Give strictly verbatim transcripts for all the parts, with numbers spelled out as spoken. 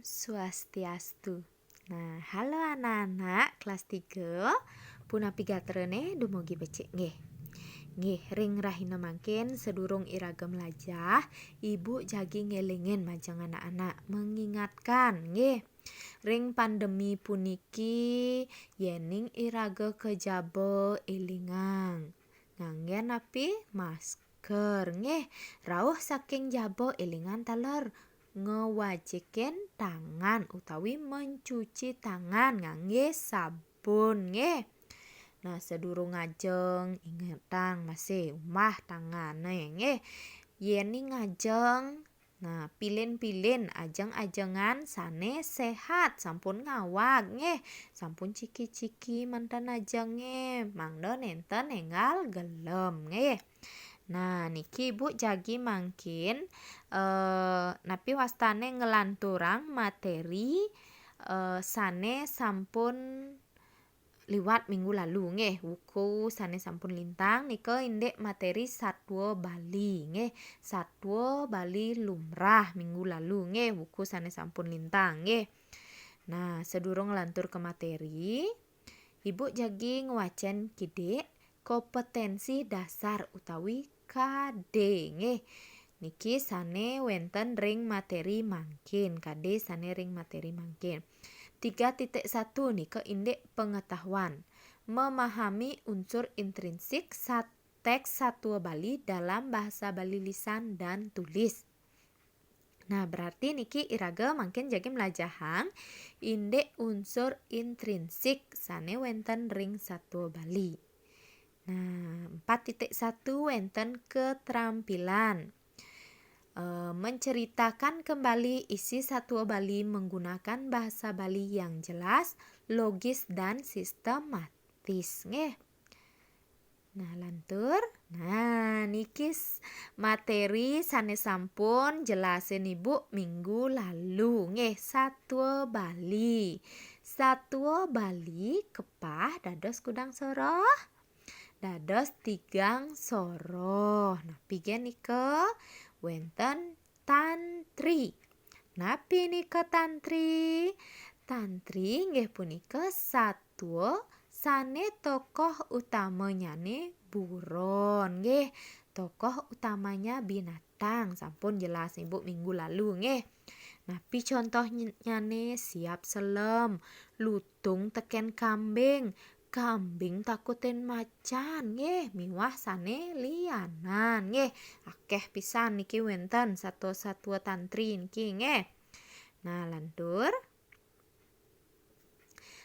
Swastiastu. Nah, halo anak-anak kelas tiga. Punapi gatrané dumugi becik nggih. Nggih, ring rahina mangkin sedurung iraga mlajah, ibu jagi ngélingin majeng anak-anak, mengingatkan nggih. Ring pandemi puniki, yéning iraga ka jaba élingang. Nganggén napi? Masker nggih. Rauh saking jaba élingang taler ngwajikin tangan utawi mencuci tangan nganggé sabun nggih. Nah, sedurung ngajeng ingetang masih umah tangané nggih. Yéning ngajeng, nah, pilin-pilin ajeng-ajengan sané séhat, sampun ngawag nggih, sampun ciki-ciki manten ajengé, mangda nénten énggal gelem nggih. Nah, niki Ibu jagi mangkin, eh, napi wastané nglanturang materi, eh, sané sampun liwat minggu lalu nggih, wuku sané sampun lintang nika indik materi Satua Bali nggih, Satua Bali Lumrah minggu lalu nggih, wuku sané sampun lintang nggih. Nah, sedurung nglantur ka materi, Ibu jagi ngwacén kidik kompetensi dasar utawi K D nggih. Niki sané wénten ring materi mangkin, K D sané ring materi mangkin. Tiga titik satu nika indik pengetahuan. Memahami unsur intrinsik sat-, teks Satua Bali dalam bahasa Bali lisan dan tulis. Nah, berarti niki iraga mangkin jagi mlajahang indik unsur intrinsik sané wénten ring Satua Bali. Nah, empat titik satu wénten keterampilan. Eh, menceritakan kembali isi Satua Bali menggunakan bahasa Bali yang jelas, logis, dan sistematis. Nggih. Nah, lantur. Nah, niki s-, materi sané sampun jelasin Ibu minggu lalu. Nggih, Satua Bali. Satua Bali kepah dados kudang soroh. Dados tigang soroh. Napi gén nika? Wénten tantri. Napi nika tantri? Tantri inggih punika satua sané tokoh utamanyané buron nggih. Tokoh utamanya binatang, sampun jelas Ibu minggu lalu nggih. Napi contohnyané? Siap selem, lutung tekén kambing, kambing takutin macan nggih, miwah sané lianan nggih. Akéh pisan niki wénten satua-satua tantri niki nggih. Nah, lantur.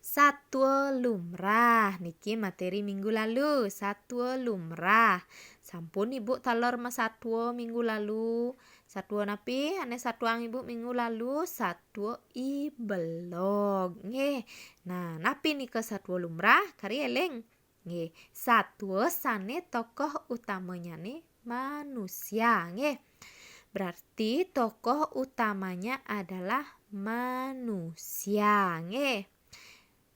Satua lumrah niki materi minggu lalu, satua lumrah. Sampun Ibu taler masatua minggu lalu. Satua napi ané satuang Ibu minggu lalu? Satua I Belog. Nggih. Nah, napi nika satua lumrah? Kari éling. Nggih, satua sané tokoh utamanyané manusia, nggih. Berarti tokoh utamanya adalah manusia, nggih.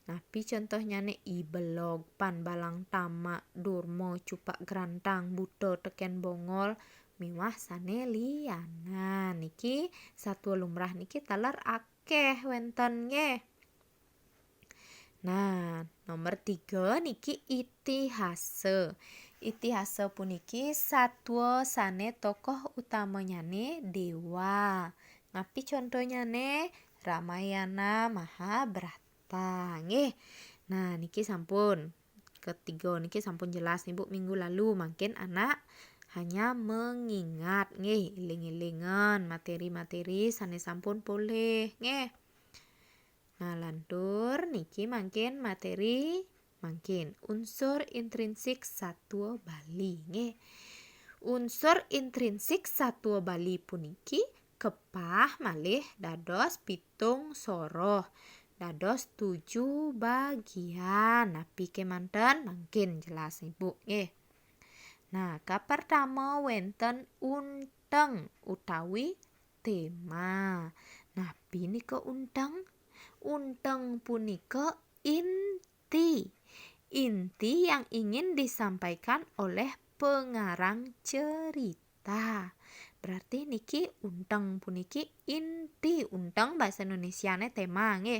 Napi contohnyané? I Belog, Pan Balang Tamak, Durma, Cupak Grantang, Buta tekén Bongol, miwah sané lianan. Niki satua lumrah niki taler akéh wénten, nggih. Nah, nomor tiga niki itihasa. Itihasa puniki satua sané tokoh utamanyané déwa. Napi contohnyané? Ramayana, Mahabharata, nggih. Nah, niki sampun. Ketiga niki sampun jelas Ibu minggu lalu, mangkin anak hanya mengingat nggih, iling-ilingan materi-materi sané sampun polih nggih. Nah, lantur niki mangkin materi mangkin unsur intrinsik satua Bali nggih. Unsur intrinsik satua Bali puniki kepah malih dados pitung soroh, dados tujuh bagian. Napi kémanten? Mangkin jelas Ibu nggih. Nah, kapertama wénten unteng utawi tema. Napi nika unteng? Unteng punika inti. Inti yang ingin disampaikan oleh pengarang cerita. Berarti niki unteng puniki inti, unteng bahasa Indonesiane tema nggih.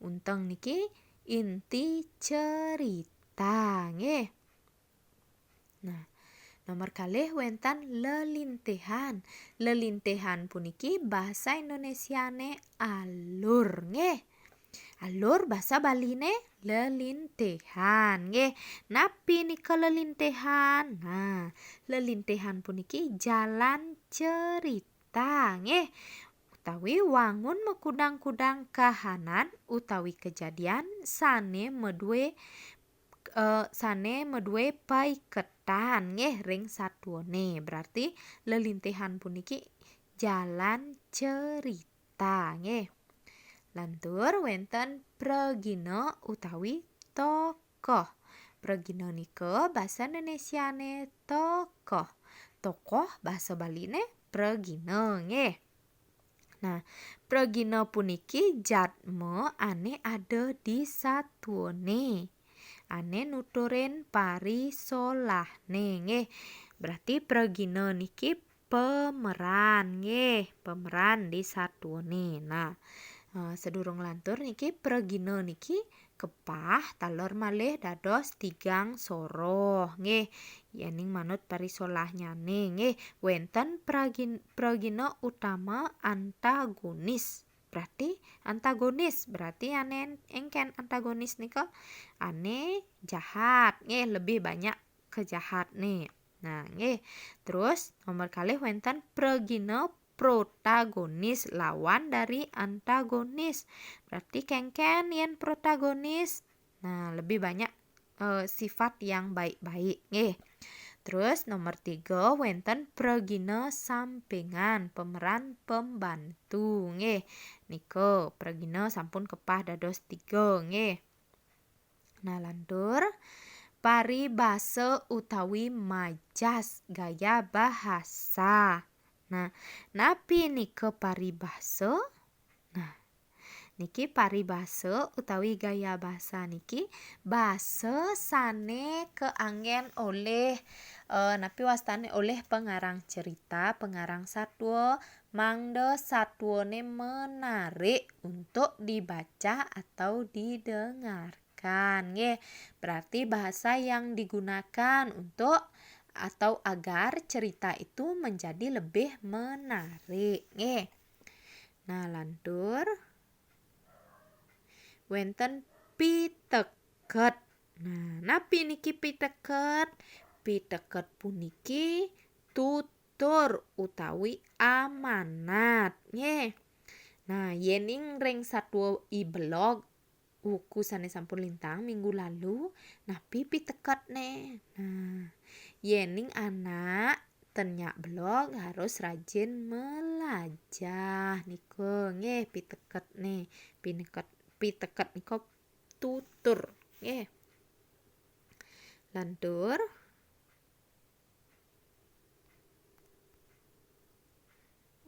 Unteng niki inti cerita nggih. Nah, nomor kalih wenten lelintihan. Lelintihan puniki bahasa Indonesiane alur nggih. Alur bahasa Baline lelintihan nggih. Napi nika lelintihan? Nah, lelintihan puniki jalan cerita nggih. Utawi wangun makudang-kudang kahanan utawi kejadian sane madue eh, sane madue paiketan nggih ring satuane. Berarti lelintihan puniki jalan cerita nggih. Lantur wenten pragina utawi tokoh. Pragina nika basa Indonesiane tokoh. Tokoh basa Baline pragina nggih. Nah, pragina puniki jadma ane ada di satuane. Ane nuturin parisolahne nggih. Berarti pragina niki pemeran nggih, pemeran di satuane. Nah, eh, sedurung lantur niki pragina niki kepah taler malih dados tigang soroh nggih. Yening manut parisolahnyane nggih, wenten pragin-, pragina utama antagonis. Berarti antagonis, berarti ane engken antagonis nika ane jahat nggih, lebih banyak kejahatne. Nah, nggih. Terus nomor kalih wenten pragina protagonis, lawan dari antagonis. Berarti kengken yen protagonis. Nah, lebih banyak eh, sifat yang baik-baik nggih. Terus nomor tiga wenten pragina sampingan, pemeran pembantu nggih. Nika pragina sampun kepah dados tiga nggih. Nah, lantur paribasa utawi majas, gaya bahasa. Nah, napi nika paribasa? Nah, niki paribasa utawi gaya basa niki basa sane kaanggen olih, eh, napi wastane, olih pengarang cerita, pengarang satwa, mangda satwane menarik untuk dibaca atau didengarkan nggih. Berarti bahasa yang digunakan untuk atau agar cerita itu menjadi lebih menarik nggih. Nah, lantur wenten piteket. Nah, napi niki piteket? Piteket puniki tutur utawi amanat nggih. Nah, yening ring satwa I Belog, wuku sane sampun lintang minggu lalu, napi piteketne? Nah, yening anak ten nyak belog harus rajin melajah. Nika nggih piteketne, pineket, piteket nika tutur nggih. Lantur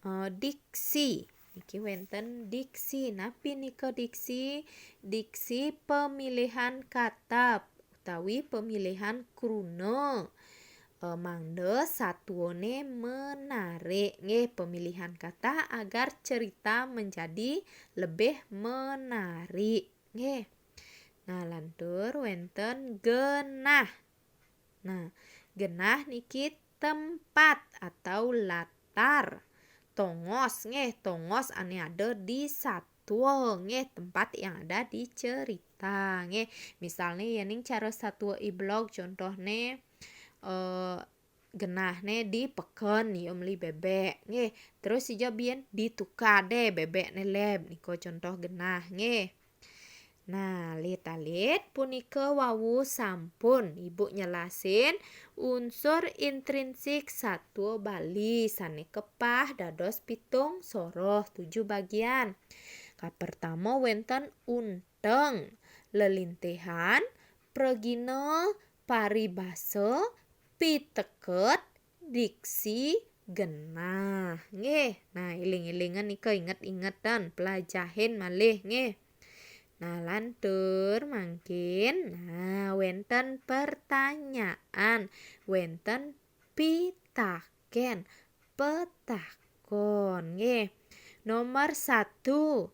eh, diksi. Niki wenten diksi. Napi nika diksi? Diksi pemilihan kata utawi pemilihan kruna. Eh, mangda satwane menarik nggih, pemilihan kata agar cerita menjadi lebih menarik nggih. Nah, lantur wenten genah. Nah, genah niki tempat atau latar. Tongos nggih, tongos ane ada di satwa nggih, tempat yang ada di cerita nggih. Misalnya yening cara satwa I Belog contohne eh, genahne di peken ya meli bebek nggih. Terus ija biyen di tukade bebekne leb, nika contoh genah nggih. Nah, alit-alit punika wau sampun Ibu nyelasin unsur intrinsik satwa Bali sane kepah dados pitung soroh, tujuh bagian. Kapertama wenten unteng, lelintihan, pragina, paribasa, piteket, diksi, genah. Nggih. Nah, iling-ilingan nika, inget-ingetan, pelajahin malih nggih. Nah, lantur mangkin, nah, wenten pertanyaan, wenten pitaken. Petakon, nggih. Nomor satu,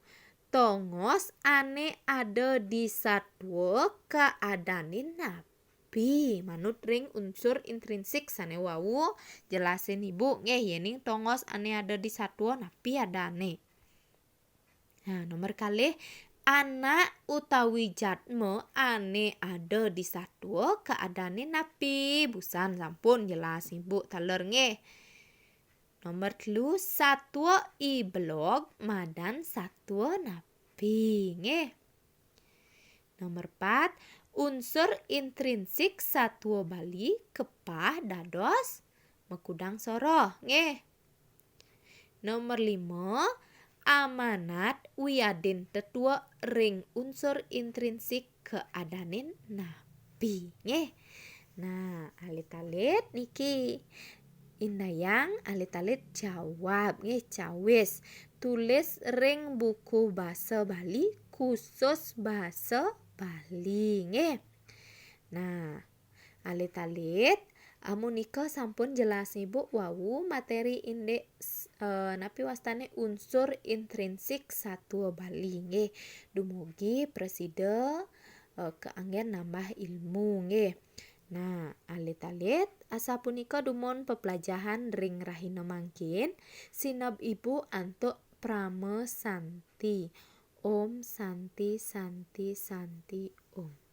tongos ane ada di satwa keadane napi? Manut ring unsur intrinsik sane wau, jelasin Ibu, nggih, yening tongos ane ada di satwa napi adane. Nah, nomor kalih, anak utawi jatma ane ada di satwa keadane napi? Busan sampun jelas Ibu taler, nggih. Nomor telu, satwa I Belog madan satwa napi? Nggih. Nomor pat, unsur intrinsik satwa Bali kepah dados makudang soroh. Nggih. Nomor lima, amanat wiadin tetua ring unsur intrinsik keadanin napi? Nggih. Nah, alit-alit niki indayang alit-alit jawab, nggih, cawis. Tulis ring buku basa Bali khusus basa Bali, nggih. Nah, alit-alit, amunika sampun jelas Ibu wau materi indik s- eh, napi wastane unsur intrinsik satwa Bali, nggih. Dumugi prasida eh, kaanggen nambah ilmu, nggih. Nah, alit-alit, asapunika dumun peplajahan ring rahina mangkin, sineb Ibu antuk Parama Santi. Om Santi, Santi, Santi, Om.